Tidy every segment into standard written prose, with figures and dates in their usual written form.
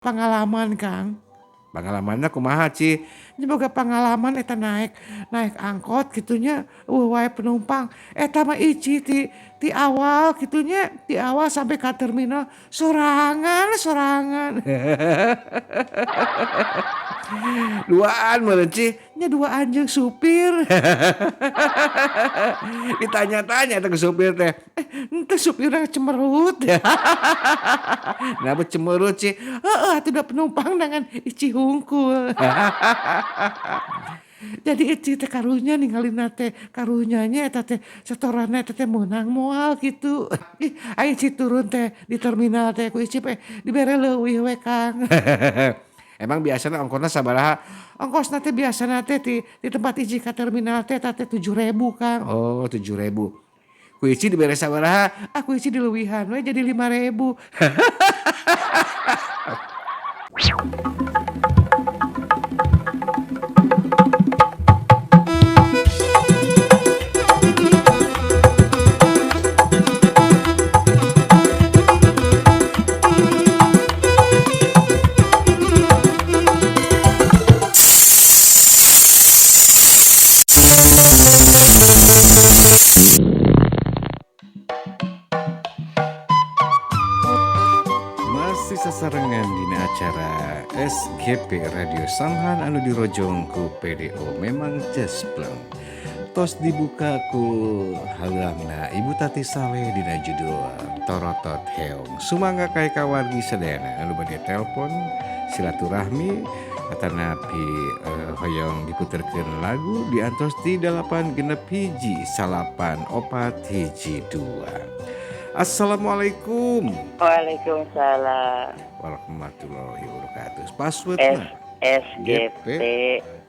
Pangalaman, Kang. Pangalamanna kumaha, Ci? Nya boga pangalaman eta naek naek angkot kitu nya eueuh wae penumpang eta mah Ici ti ti awal kitu nya ti awal sampai ka terminal sorangan sorangan. Duaan meureun, Ci? Nya duaan jeung supir. Ditanya-tanya teh ku supir teh. Eh, henteu, supirna cemerut. Naha cemerut, Ci? Heueuh atuh, da penumpang dengan Ici hungkul. Jadi Ici teh karunya ningalina teh, karunya nya eta teh setoranna eta teh meunang moal kitu. Ih, ai Ici turun teh di terminal teh ku Ici teh dibere leuwih we, Kang. Emang biasana ongkosna sabaraha? Ongkosna teh biasana teh ti tempat Ici ka terminal teh eta teh 7.000, Kang. Oh, 7.000. Ku Ici dibere sabaraha? Ah, ku Ici dileuwihan we jadi 5.000. Masih sasarengan dina acara SGP Radio Samhan anu dirojong ku PDO memang cespleng. Tos dibuka ku halangna Ibu Tati Saleh dina judul Torotot Heong. Sumangga ka kawargi sadayana anu bade telepon silaturahmi atanapi hoyong diputerkeun lagu diantos di 861 9 4 1 2. Assalamualaikum. Waalaikumsalam. Warahmatullahi wabarakatuh. S Passwordna SGP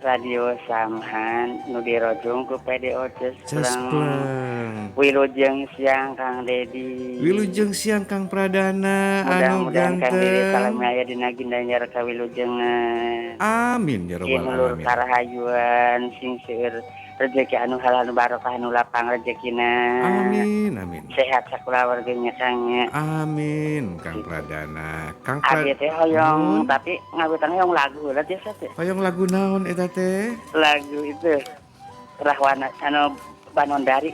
Radio Samhan nu dirojong ku PDO Cespleng. Cespleng. Wilujeng siang, Kang Dedi. Wilujeng siang, Kang Pradana anu Mudah-mudahan Kang Dedi ganteng. Salami aya dina ginanjar kawilujengan. Amin ya rabbal Sinulur alamin. Karahayuan, sing seueur rezeki anu halal, anu barokah, anu lapang rezekina. Amin, amin. Sehat sakulawarga nya, Kang, nya. Amin, Kang Pradana. Kang Abi Prad teh hoyong Nuhun. Tapi ngawitan hoyong lagu heula tiasa teh? Hoyong lagu naon eta teh? Lagu itu Rahwana anu Banondari.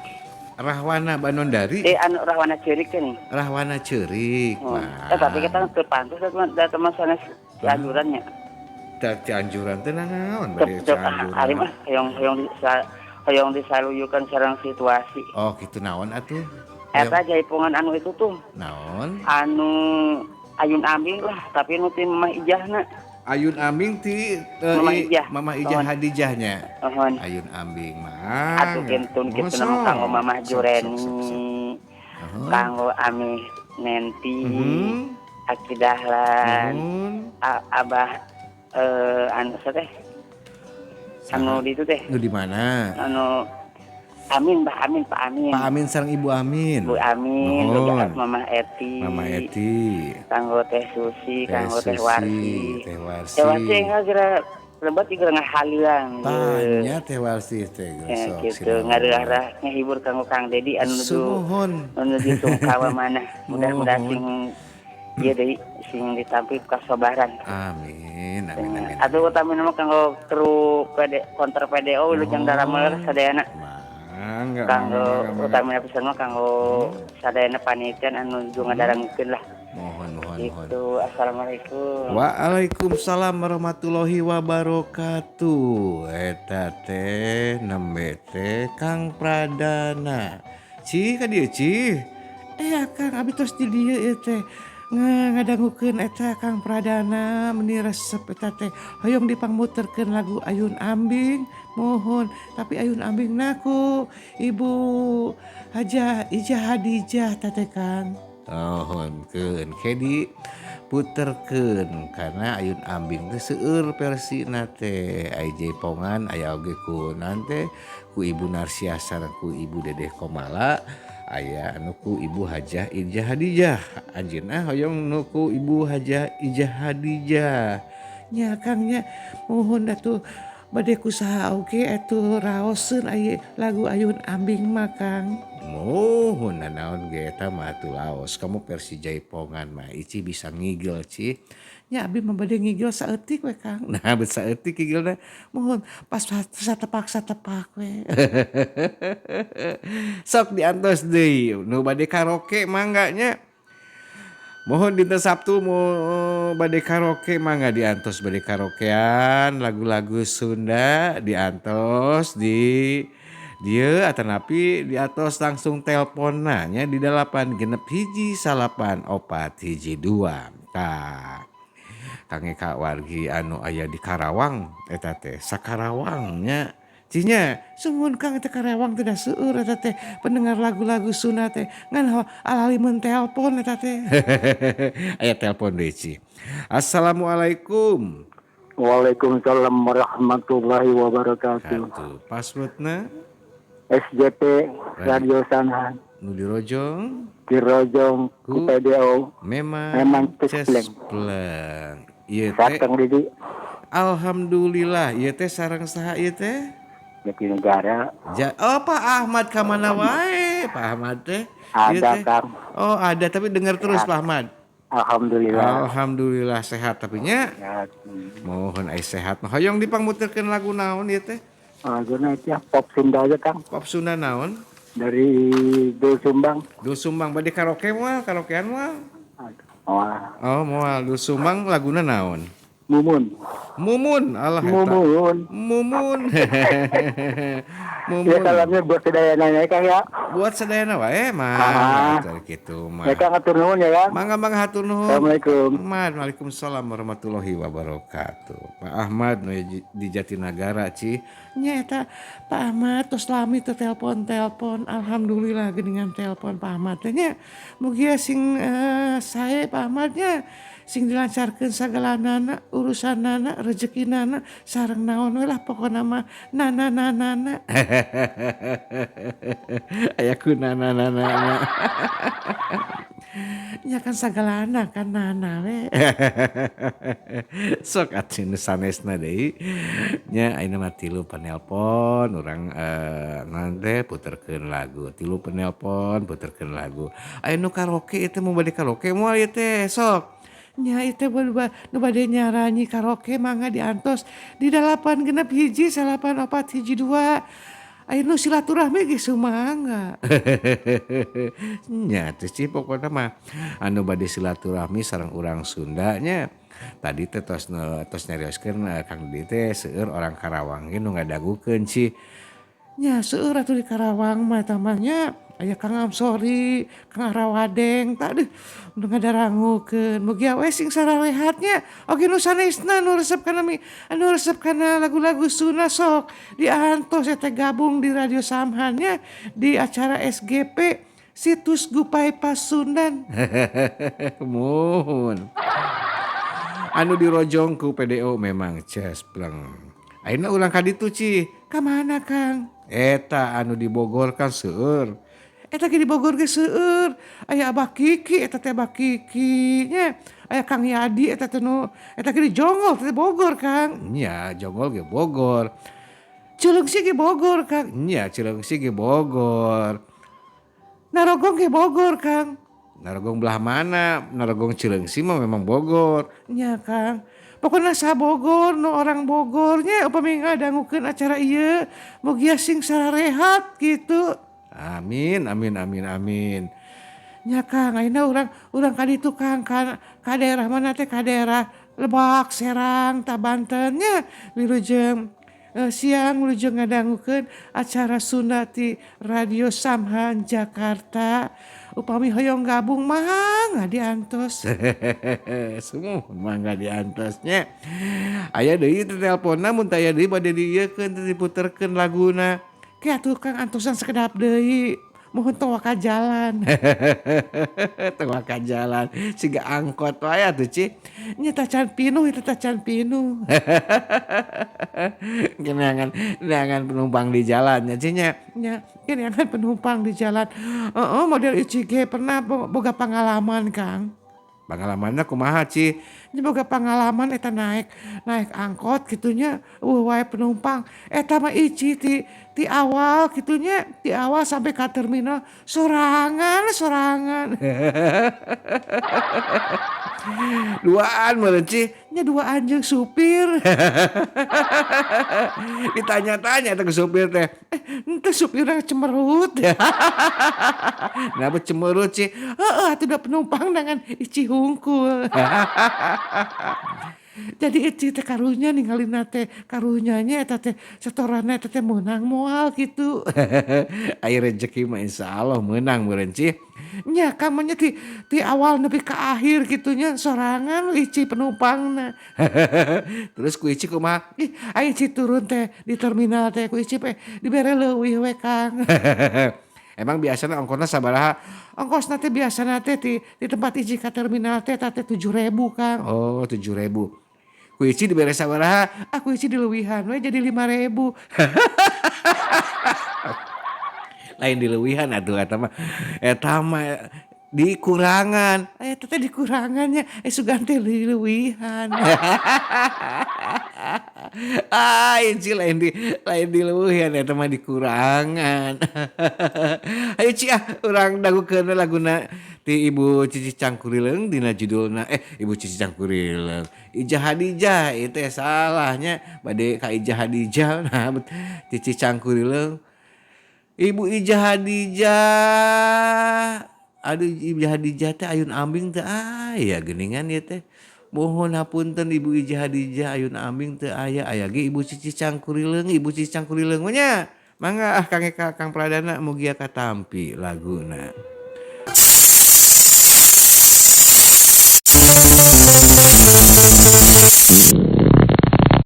Rahwana Banondari? Eh, anu Rahwana Ceurik teh nih. Rahwana Ceurik. Eh, tapi kita teu pantes da teman sanes Cianjurannya. Da Cianjuran teh naon bade Teu ari Cianjuran? Mah hoyong hoyong di hoyong disaluyukan sareng situasi. Oh, kitu, naon atuh? Eta jaipongan anu itu tuh. Naon? Anu Ayun Ambing lah, tapi nu ti Mamah Ijahna. Ayun Ambing ti Mama Ijah. Mama Ijah Nuhun. Hadijahnya. Nuhun. Ayun Ambing mah. Atuh kintun kitu nama kanggo Mamah Jureni, kanggo Ami Nenti, Aki Dahlan, Abah anu teh? Anu di itu teh. Nu di mana? Anu Amin, Mbah Amin, Pak Amin. Pak Amin sareng Ibu Amin. Bu Amin, Nuhun. juga Mamah Eti. Mama Eti. Kanggo Teh Susi, Teh kanggo Teh Susi, Warsi. Teh Warsi. Teh Warsi enggak kira lebat juga ngahaliang. Tanya Teh Warsi teh Ya, sok gitu sinaon. Ngareurah ngahibur kanggo Kang Dedi anu nuju Sumuhun. anu nuju Sungkawa mana. Mudah-mudahan Muhun. sing ieu deui sing ditampi kasabaran. Amin, amin, amin. Atuh utamina mah kanggo kru PD, konter PDO wilujeng daramel sadayana. Mangga, Kanggo mangga, mangga. Utamina pisan mah kanggo sadayana panitia anu nuju ngadarangkeun lah. Mohon, mohon, mohon. Gitu. Assalamualaikum. Waalaikumsalam warahmatullahi wabarakatuh. Eta teh nembe teh Kang Pradana. Ci, ka dieu, Ci? Eh, Kang, abi tos di dieu ieu teh. Ngadangukeun eta Kang Pradana meni resep eta teh. Hoyong dipangmuterkeun lagu Ayun Ambing, mohon. Tapi Ayun Ambing ku Ibu Hajah Ijah Hadijah teh, Kang. Nuhunkeun ke diputerkeun karena Ayun Ambing teh seueur versina teh. Aya jaipongan, aya oge ku naon teh, ku Ibu Narsiah sareng ku Ibu Dedeh Komala, aya anu ku Ibu Hajah Ijah Hadijah. Anjeunna hoyong nu ku Ibu Hajah Ijah Hadijah. Nya, Kang, nya, mohon atuh bade ku saha oge atuh raoseun aya lagu Ayun Ambing mah, Kang. Muhun, nanaon ge eta mah atuh laos. Kamu versi jaipongan mah Ici bisa ngigel, Ci. Nya abdi mah bade ngigil saeutik we Kang. Nah bet saeutik ngigilna muhun pas satepak-satepak we. Sok diantos deui nu bade karaoke mangga nya. Mohon dinten Sabtu mau bade karaoke mangga diantos bade karaokean lagu-lagu Sunda diantos di dieu atanapi diantos langsung telponna nya di 8 6 1 9 4 1 2. Tah kangge ka wargi anu aya di Karawang eta teh sakarawang nya. Cinya sumuhun Kang teh Karawang teh da seueur eta teh pendengar lagu-lagu Sunda teh ngan alalimeun telepon eta teh. Aya telepon deui Ci. Assalamualaikum. Waalaikumsalam warahmatullahi wabarakatuh. Atuh passwordna SJP Radio Samhan nu dirojong dirojong ku PDO memang cespleng. Ieu teh alhamdulillah ieu teh sareng saha ieu teh? Jatinegara. Oh Pak Ahmad ka mana wae Pak Ahmad teh? Ada Kang. Oh ada tapi dengar terus Pak Ahmad. Alhamdulillah. Alhamdulillah sehat tapi nya. Mohon ai sehat. Hoyong dipangmuterkeun lagu naon ieu teh? Laguna itu ya pop Sunda aja Kang. Pop Sunda naon? Dari Dul Sumbang. Dul Sumbang bade karaoke moal, karaokean moal? Moal. Oh moal, Dul Sumbang laguna naon? Mumun. Mumun, alah eta. Mumun. Mumun. Mumun. Ya salamnya buat sedayana ya Kang ya. Buat sedayana wae mah. Kitu mah. Ya Kang hatur nuhun ya Kang. Mangga mangga hatur nuhun. Assalamualaikum. Waalaikumsalam warahmatullahi wabarakatuh. Pak Ahmad nu di Jatinegara Ci. Nya eta Pak Ahmad tos lami teu telepon-telepon. Alhamdulillah geuningan telepon Pak Ahmad teh nya. Mugia sing sae Pak Ahmad nya. Sing dilancarkeun sagalanana, urusanana, rezekinana, sareng naon we lah pokona mah nana nana nana. Aya ku nana nana. Nya kan sagalana kan nana we. Sok atuh nu sanesna deui. Nya ayeuna mah 3 panelpon urang naon teh puterkeun lagu. 3 penelpon puterkeun lagu. Aya nu karaoke ieu teh mun bade karaoke moal ieu teh sok. Nya ieu teh nu bade nyaranyi karaoke mangga diantos di 8 6 1 9 4 1 2. Aya nu silaturahmi ge sumangga. Nya teh Ci pokona mah anu bade silaturahmi sareng urang Sunda nya. Tadi teh tos nyarioskeun Kang Didi teh seueur orang Karawang ge nu ngadagukeun Ci. Nya seueur atuh di Karawang mah eta mah nya. Aya Kang Amsori, Kang Arawadeng, tadi nu ngadarangukeun. Mugia we sing sararehatnya. Oge nu sanesna nu resep kana anu resep kana lagu-lagu Sunda sok diantos eta gabung di Radio Samhan nya di acara SGP Situs Gupai Pasundan. Muhun. Anu dirojong ku PDO memang cespleng. Ayeuna ulang ka ditu Ci. Ka mana Kang? Eta anu di Bogor kan seueur. Eta ge di Bogor ge seueur. Aya Abah Kiki eta teh Abah Kiki nya. Aya Kang Yadi eta teh nu eta ge di Jonggol teh Bogor Kang. Nya Jonggol ge Bogor. Cileungsi ge Bogor Kang. Nya Cileungsi ge Bogor. Narogong ge Bogor Kang. Narogong belah mana? Narogong Cileungsi mah memang Bogor. Nya Kang. Pokokna sa Bogor nu orang Bogornya upami ngadangukeun acara ieu mugia sing sarehat gitu. Amin amin amin amin. Nya Kang ayeuna urang ka ditu Kang ka daerah mana teh ka daerah Lebak, Serang, ta Banten nya wilujeng siang wilujeng ngadangukeun acara Sunda ti Radio Samhan Jakarta. Upami hoyong gabung mangga diantos. Sumuhun mangga diantos nya. Aya deui teh telponna mun teu aya deui bade diieukeun teh diputerkeun laguna. Ke atuh Kang antosan sakedap deui. Mohon tong waka jalan. Tong waka jalan siga angkot wae atuh Ci. Nya tacan pinuh eta tacan pinuh. Neangan penumpang di jalan nya Ci nya. Nya neangan penumpang di jalan. Heeh model Ici ge pernah boga pengalaman Kang. Pengalamanna kumaha Ci? Nya boga pangalaman eta naik naik angkot gitunya eueuh wae penumpang eta mah Ici ti ti awal gitunya ti awal sampai ka terminal sorangan sorangan. Duaan meureun Ci. Nya duaan jeung supir. Ditanya-tanya teh ku supir teh. Henteu supirna cemerut. Kenapa cemerut Ci? Heeh atuh da penumpang dengan Ici hungkul. Jadi Ici teh karunya ningalina teh karunya nya eta teh setoranna eta teh meunang moal kitu. Aya rezeki mah insyaallah meunang meureun Ci. Nya kamu nya ti ti awal nepi ka akhir gitunya sorangan Ici penumpangna. Terus ku Ici kumaha? Ih aya Ici turun teh di terminal teh ku Ici dibere leuwih we Kang. Emang biasana ongkosna sabaraha? Ongkosna teh biasana teh ti di tempat Ici ka terminal teh eta teh 7.000 Kang. Oh 7.000. Ku Ici dibere sabaraha? Ah ku Ici dileuwihan we jadi 5.000. Lain dileuwihan atuh eta mah. Eta mah dikurangan. Eta teh dikurangannya eh sugan teh dileuwihan. Ah Ici lain dileuwihan eta mah dikurangan. Ayo Ci ah urang dagukeun laguna ti Ibu Cici Cangkurileung dina judulna Ibu Cici Cangkurileung. Ijah Hadijah ieu teh salahnya bade ka Ijah Hadijah nah Cici Cangkurileung. Ibu Ijah Hadijah. Aduh Ijah Hadijah teh ayun ambing teh aya geuningan ieu teh. Mohon hapunten Ibu Ijah Hadijah ayun ambing teu aya, aya ge Ibu Cici Cangkurileung, Ibu Cici Cangkurileung mah nya. Mangga ah Kang Eka Kang Pradana mugia katampi laguna.